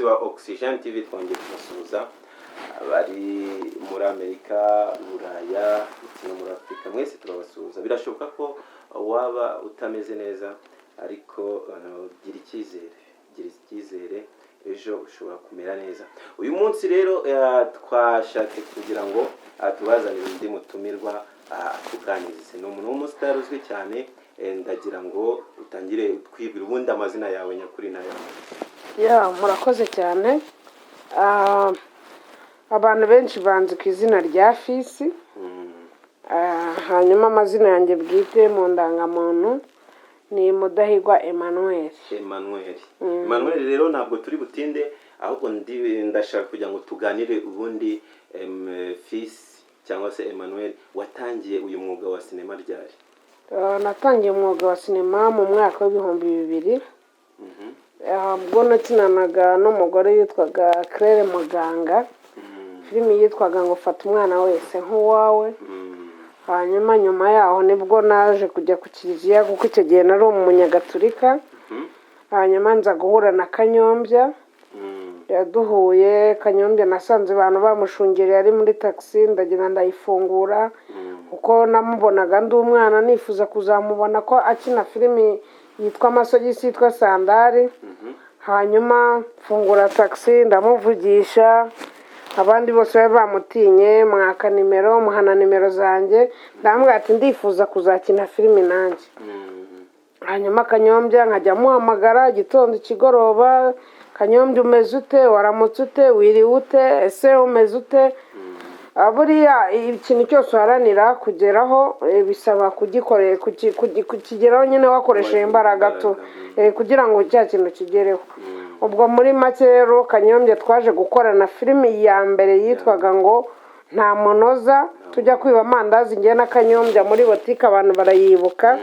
Abakunzi ba Oxygen TV, twongeye kubasuhuza, abari muri Amerika, Buraya ndetse no muri Afurika, mwese turabasuhuza. Birashoboka ko waba utameze neza, ariko gira icyizere, gira icyizere, ejo ushobora kumera neza. Uyu munsi rero twashatse kugira ngo tubazanire undi mutumirwa atuganirize. Ni umuntu w'umusitari uzwi cyane. Ndagira ngo utangire twibwira ubundi amazina yawe nyakuri nayo. Ya, murakoze cyane. Abantu benshi banzi ku izina rya Fisi. Hanyuma amazina yanjye bwite mu ndangamuntu ni Mudahigwa Emmanuel. Emmanuel. Emmanuel rero, ntabwo turi butinde, ahubwo ndashaka kugira ngo tuganire. Ubundi Fisi cyangwa se Emmanuel, watangiye uyu mwuga wa sinema ryari? Natangiye umwuga wa sinema mu mwaka w'2000. Ubwo nakinanaga n'umugore witwaga Claire Muganga, filimi yitwaga ngo "Fata umwana wese nk'uwawe". Hanyuma nyuma yaho nibwo naje kujya ku kiliziya, kuko icyo gihe nari umunyagatulika. Hanyuma nza guhura na Kanyombya. Yaduhuye Kanyombya, nasanze abantu bamushungereye ari muri taxi, ndagenda ndayifungura, kuko namubonaga ndi umwana nifuza kuzamubona ko akina filimi yitwa Amasogisi, yitwa Sandari. Hanyuma mfungura taxi, ndamuvugisha, abandi bose bari bamutinye, mwaka nimero, muhana nimero zanjye, ndamubwira ati: "Ndifuza kuzakina filimi nanjye." Hanyuma Kanyombya nkajya muhamagara igitondo, ikigoroba: "Kanyombya, umeze ute? Waramutse ute? Wiriwe ute? Ese umeze ute?" Buriya ikintu cyose uharanira kugeraho, bisaba kugikorera, kukigeraho nyine wakoresheje imbaraga tu, kugira ngo cya kintu kigereho. Ubwo muri make rero, Kanyombya twaje gukorana filimi ya mbere yitwaga ngo "Nta munoza", tujya kwiba amandazi ngewe na Kanyombya muri botike, abantu barayibuka,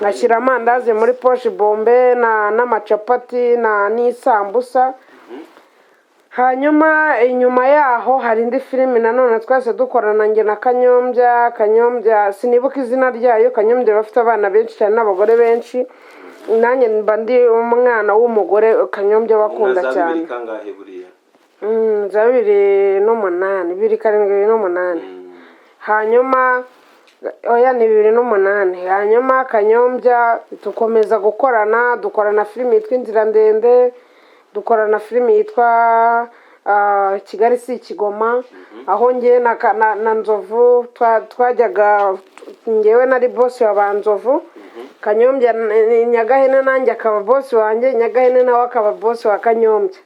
ngashyira amandazi muri poche bombe na n'amacapati na n'isambusa. Hanyuma inyuma yaho hari indi filimi nanone twese dukorana njye na Kanyombya. Kanyombya sinibuka izina ryayo. Kanyombya bafite abana benshi cyane n'abagore benshi, nanjye mba ndi umwana w'umugore Kanyombya bakunda Nka za cyane. bibiri kangahe buriya? Za 2008, 2007, 2008. Hanyuma oya, ni 2008. Hanyuma Kanyombya dukomeza gukorana, dukorana filimi yitwa "Inzira ndende", dukorana filimi yitwa "Kigali si Ikigoma", aho ngewe na Nzovu twajyaga, ngewe nari boss wa ba Nzovu, Kanyombya Nyagahene, nanjye akaba boss wanjye, Nyagahene nawe akaba boss wa Kanyombya.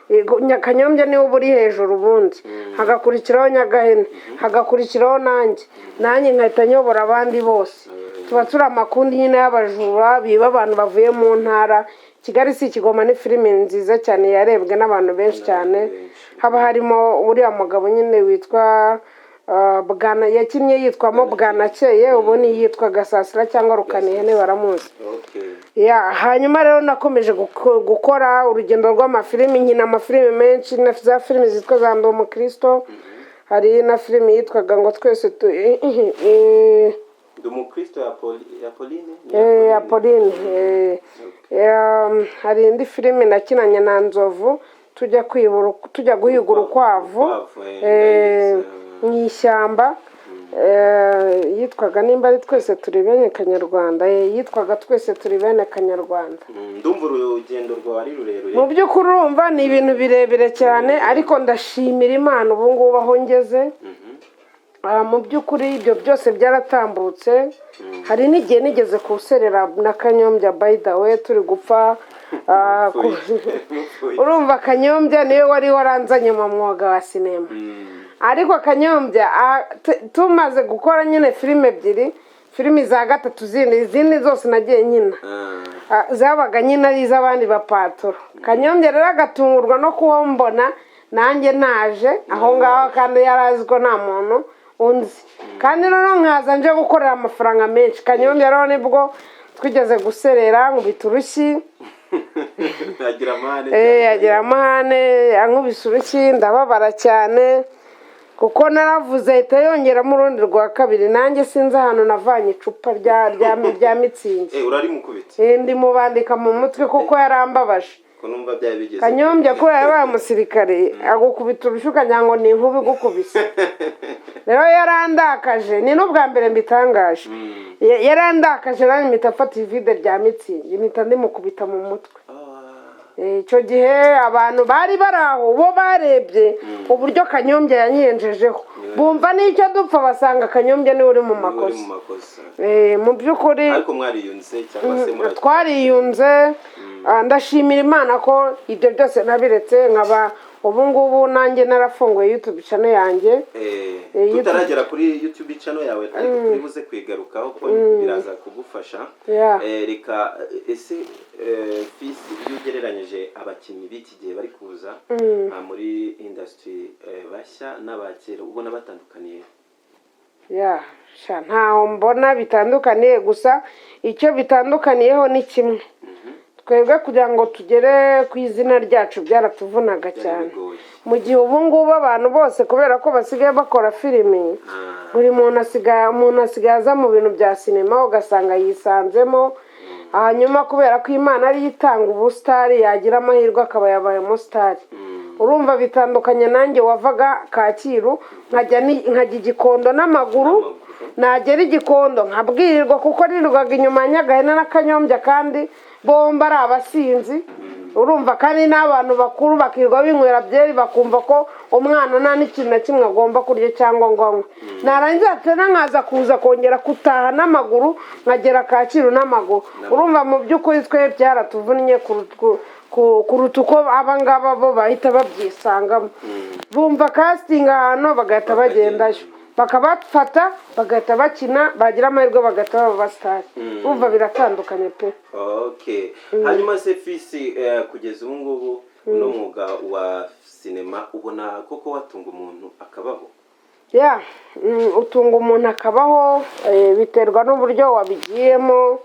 Yego. Yego, Kanyombya niwe uba uri hejuru, ubundi hagakurikiraho Nyagahene, hagakurikiraho nanjye, nanjye nkahita nyobora abandi bose. Tuba turi amakundi nyine y'abajura biba abantu bavuye mu ntara. "Kigali si Ikigoma" ni filimi nziza cyane yarebwe n'abantu benshi cyane. Haba harimo uriya mugabo nyine witwa Bwana, yakinnye yitwamo Bwanakeye, ubu ni yitwa Gasasira cyangwa Rukanihene, baramuzi. Ya, hanyuma rero nakomeje gukora urugendo rw'amafilimi, nkina amafilimi menshi na za filimi zitwa za "Ndi Umukristo", hari na filimi yitwaga ngo "Twese tu" "Ndi Umukristo" ya ya Pauline. Ni Ya Pauline. Hari indi filimi nakinanye na Nzovu, tujya kwiba tujya guhiga urukwavu. Urukwavu, ndayizi. Mu ishyamba. Yitwaga nimba ari "Twese turi bene Kanyarwanda", yitwaga "Twese turi bene Kanyarwanda". Ndumva urugendo rwawe ari rurerure. Mu by'ukuri urumva ni ibintu birebire cyane, ariko ndashimira Imana ubu ngubu aho ngeze. Mu by'ukuri ibyo byose byaratambutse. Hari n'igihe nigeze kuserera na Kanyombya, by the way, turi gupfa urumva Kanyombya niwe wari waranzanye mu mwuga wa sinema. Ariko Kanyombya tumaze gukora nyine filime ebyiri, filimi za gatatu zindi, izindi zose nagiye nkina zabaga nyine ari iz'abandi bapaturo. Kanyombya rero agatungurwa no kuba mbona nanjye naje aho ngaho, kandi yari azi ko nta muntu unzi, kandi noneho nkaza nje gukorera amafaranga menshi. Kanyombya rero nibwo twigeze guserera, nkubita urushyi. Agira amahane. Agira amahane, ankubise urushyi ndababara cyane, kuko naravuze ahita yongeramo urundi rwa kabiri. Nanjye sinzi ahantu navanye icupa rya Mützig. Urarimukubita? Ndimubandika mu mutwe kuko yarambabaje. Ko numva byari bigeze. Kanyombya kubera yabaye umusirikare, agukubita urushyi ukagira ngo ni inkuba igukubise. Rero yarandakaje, ni n'ubwa mbere mbitangaje. Yarandakaje, nanjye mpita mfata ivide rya Mützig, mpita ndimukubita mu mutwe. Icyo gihe abantu bari bari aho bo barebye uburyo Kanyombya yanyenjejeho, bumva n'icyo dupfa, basanga Kanyombya niwe uri mu Niwe uri makosa. mu makosa. Mu by'ukuri Ariko mwariyunze cyangwa se twariyunze. Ndashimira Imana ko ibyo byose nabiretse, nkaba ubu ngubu nanjye narafunguye YouTube channel yanjye. Tutaragera kuri YouTube channel yawe, ariko turi buze kwigarukaho ko biraza kugufasha. Reka ese Fisi, iyo ugereranyije abakinnyi b'iki gihe bari kuza muri industry bashya n'abakera, ubona batandukaniye? Ya sha, ntaho mbona bitandukaniye. Gusa icyo bitandukaniyeho ni kimwe: twebwe kugira ngo tugere ku izina ryacu byaratuvunaga Byari cyane, bigoye. mu gihe ubu ngubu abantu bose, kubera ko basigaye bakora filimi, buri muntu asigaye, umuntu asigaye aza mu bintu bya sinema ugasanga yisanzemo. Hanyuma kubera ko Imana ariyo itanga ubusitari, yagira amahirwe akaba yabaye umusitari. Urumva bitandukanye nanjye wavaga Kacyiru nkajya i Gikondo n'amaguru. N'amaguru. Nagera i Gikondo nkabwirirwa, kuko nirirwaga inyuma ya Nyagahene n'Akanyombya, kandi bombi ari abasinzi. Urumva kandi n'abantu bakuru bakirirwa binywera byeri, bakumva ko umwana nta n'ikintu na kimwe agomba kurya cyangwa ngo anywe. Narangiza tena nkaza kuza kongera gutaha n'amaguru, nkagera Kacyiru n'amaguru. Urumva mu by'ukuri twe byaratuvunnye kuruta uko aba ngaba bo bahita babyisangamo, bumva casting ahantu bagahita bagendayo, bakabafata bagahita bakina, bagira amahirwe bagahita baba abasitari. Urumva biratandukanye pe. Okay, hanyuma se Fisi, kugeza ubu ngubu uno mwuga wa sinema ubona koko watunga umuntu akabaho? Ya, utunga umuntu akabaho. Biterwa n'uburyo wabigiyemo,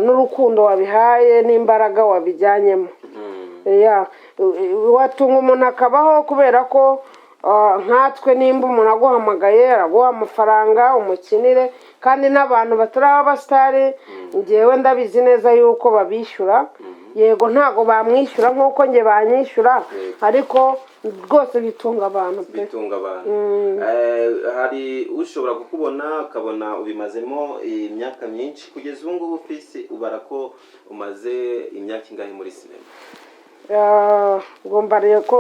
n'urukundo wabihaye n'imbaraga wabijyanyemo. Ya, watunga umuntu akabaho, kubera ko nkatwe nimba umuntu aguhamagaye araguha amafaranga umukinire, kandi n'abantu bataraba abasitari ngewe ndabizi neza yuko babishyura. Yego, ntago bamwishyura nk'uko njye banyishyura, ariko rwose bitunga abantu pe. Bitunga abantu. Hari ushobora kukubona akabona ubimazemo imyaka myinshi. Kugeza ubu ngubu, Fisi, ubara ko umaze imyaka ingahe muri sinema? Ubwo mbariye ko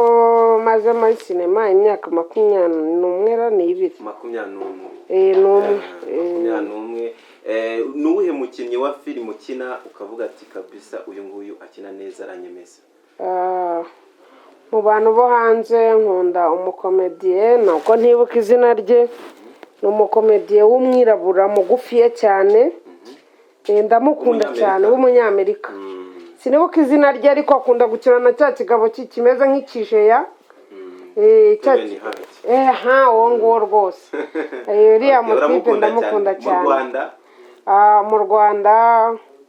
maze muri sinema imyaka 21 ra n'ibiri. 21? N'umwe. 21. Ni uwuhe mukinnyi wa filime ukina ukavuga ati: "Kabisa uyu nguyu akina neza, aranyemeza"? Mu bantu bo hanze nkunda umukomediye, nuko ntibuka izina rye. Ni umukomediye w'umwirabura mugufiya cyane. Ndamukunda cyane, w'umunyamerika. Sinibuka izina rye, ariko akunda gukina na cya kigabo kimeze nk'ikijeya. Kevin Hart. Ha, uwo nguwo rwose. Uriya Okay, mutipe uramukunda. Ndamukunda Mu cyane. Rwanda?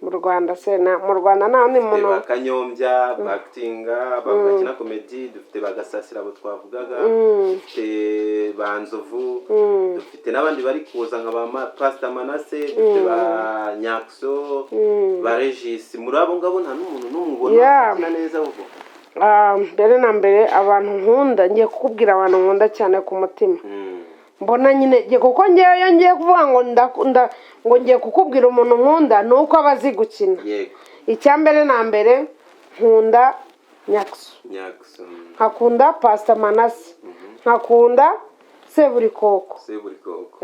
Mu Rwanda se mu Rwanda nta wundi muntu. Ba Kanyombya bakitinga, bakina comedy, dufite ba Gasasira abo twavugaga, dufite ba Nzovu, dufite n'abandi bari kuza nka ba Pastor Manase, dufite ba Nyakso, ba Regis. Muri abo ngabo nta n'umuntu n'umwe ubona ukina neza koko? Mbere na mbere abantu nkunda, ngiye kukubwira abantu nkunda cyane ku mutima. Mbona nyine kuko ngewe iyo ngiye kuvuga ngo ngo ngiye kukubwira umuntu nkunda, ni uko aba azi gukina. Icya mbere na mbere nkunda Nyakso. Nyakso. Nkakunda Pastor Manase, nkakunda Seburikoko. Seburikoko.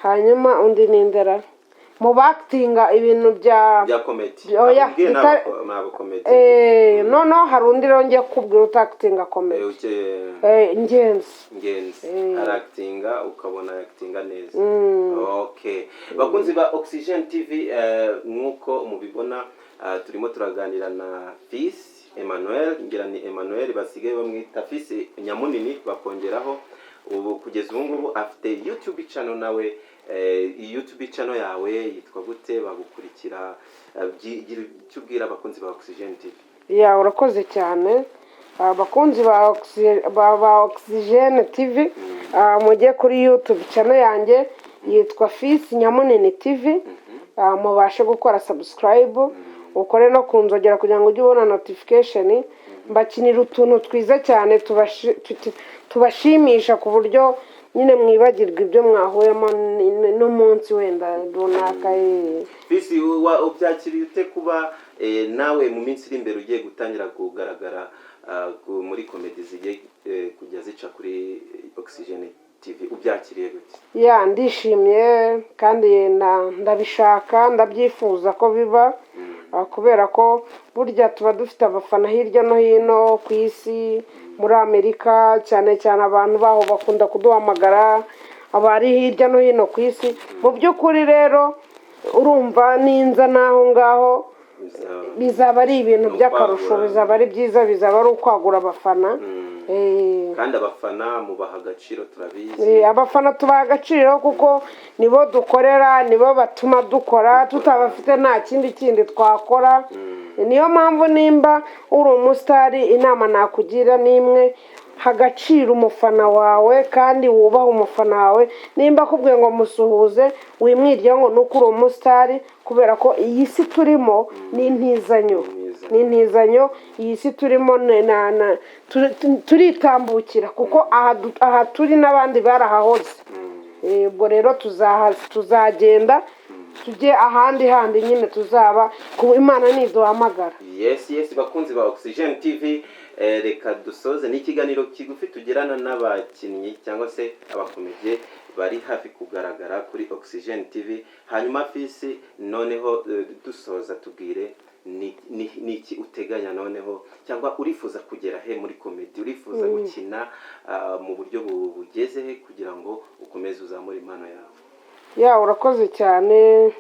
Hanyuma undi ni ndera mu bakitinga ibintu bya Bya comedy? Oya, Akubwiye ni abo comedy. Noneho hari undi rero ngiye kukubwira utakitinga comedy. Ngenzi. Ngenzi arakitinga, ukabona yakitinga neza. Okay, bakunzi ba Oxygen TV, nk'uko mubibona, turimo turaganira na Fils Emmanuel. Ngira ni Emmanuel basigaye bamwita Fils Nyamunini, bakongeraho. Ubu kugeza ubu ngubu afite YouTube channel nawe. Iyi YouTube channel yawe yitwa gute? Bagukurikira gira icyo ubwira abakunzi ba Oxygen TV. Ya, urakoze cyane. Abakunzi ba Oxygen TV, mujye kuri YouTube channel yanjye yitwa Fils Nyamunini TV, mubashe gukora subscribe. Ukore no ku nzogera kugira ngo ujye ubona notification. Mbakinira utuntu twiza cyane tubashimisha ku buryo nyine mwibagirwa ibyo mwahuyemo n'umunsi wenda runaka. Fisi, ubyakiriye ute kuba nawe mu minsi iri imbere ugiye gutangira kugaragara muri comedy zigiye kujya zica kuri Oxygen TV? Ubyakiriye gute? Ya, ndishimye kandi ndabishaka, ndabyifuza ko biba, kubera ko burya tuba dufite abafana hirya no hino ku isi, muri Amerika cyane cyane. Abantu baho bakunda kuduhamagara, abari hirya no hino ku isi. Mu by'ukuri rero urumva ninza n'aho ngaho bizaba ari ibintu Ni by'akarusho. ukwagura. Bizaba ari byiza, bizaba ari ukwagura abafana. Kandi abafana mubaha agaciro, turabizi. Abafana tubaha agaciro kuko nibo dukorera, nibo batuma dukora. Tutabafite nta kindi kindi twakora. Niyo mpamvu nimba uri umusitari, inama nakugira ni imwe: ha agaciro umufana wawe kandi wubahe umufana wawe. Nimba akubwiye ngo musuhuze, wimwiryeho ngo nuko uri umusitari, kubera ko iyi si turimo ni intizanyo. Intizanyo. Ni intizanyo iyi si turimo, turitambukira kuko aha turi n'abandi barahahoze. Ubwo rero tuzagenda tujye ahandi handi nyine tuzaba ku Imana niduhamagara. Yes, bakunzi ba Oxygen TV, reka dusoze. Ni ikiganiro kigufi tugirana n'abakinnyi cyangwa se abakomediye bari hafi kugaragara kuri Oxygen TV. Hanyuma Fisi, noneho dusoza, tubwire ni iki uteganya noneho, cyangwa urifuza kugera he muri comedy? Urifuza gukina mu buryo bugeze he kugira ngo ukomeze uzamure impano yawe? Ya, urakoze cyane.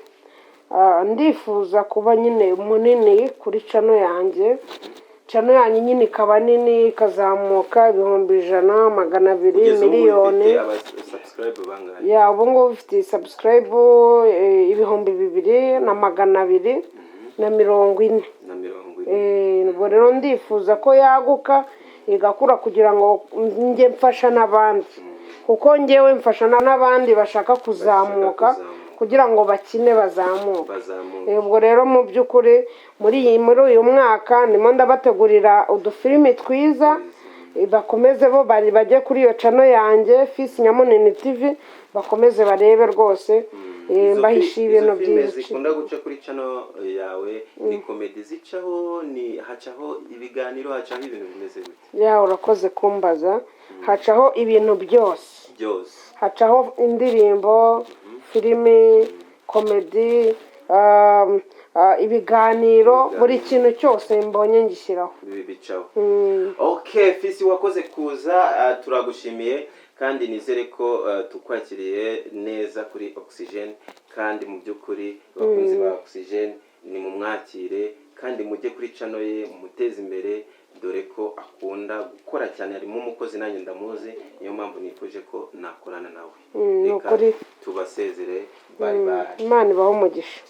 Ndifuza kuba nyine munini kuri channel yanjye, channel yanjye nyine ikaba nini, ikazamuka 100,000, 200, Kugeza ubu miliyoni. ufite aba subscribe bangahe? Ya, ubu ngubu mfite subscribe 2240. Na 40. Ubwo rero ndifuza ko yaguka igakura kugira ngo njye mfasha n'abandi, kuko njyewe mfasha n'abandi bashaka kuzamuka kuzamuka. kugira ngo bakine bazamuke. Bazamuka. Ubwo rero mu by'ukuri muri uyu mwaka ndimo ndabategurira udufilimi twiza. Bakomeze bo bari bajye kuri iyo channel yanjye Fisi Nyamunini TV, bakomeze barebe rwose. Izo Mbahishiye ibintu izo filime byinshi. zikunda guca kuri channel yawe ni comedy zicaho, ni hacaho ibiganiro, hacaho ibintu bimeze gute? Ya, urakoze kumbaza. Hacaho ibintu byose. Byose. Hacaho indirimbo, filimi, comedy, ibiganiro, buri kintu cyose mbonye ngishyiraho. Ibi bicaho. Okay, Fisi, wakoze kuza, turagushimiye kandi nizere ko tukwakiriye neza kuri Oxygen. Kandi mu by'ukuri abakunzi ba Oxygen ni mumwakire kandi mujye kuri channel ye mumuteze imbere, dore ko akunda gukora cyane, harimo umukozi, nanjye ndamuzi, niyo mpamvu nifuje ko nakorana nawe. Ni Reka ukuri. tubasezere. Bye bye. Imana ibahe umugisha.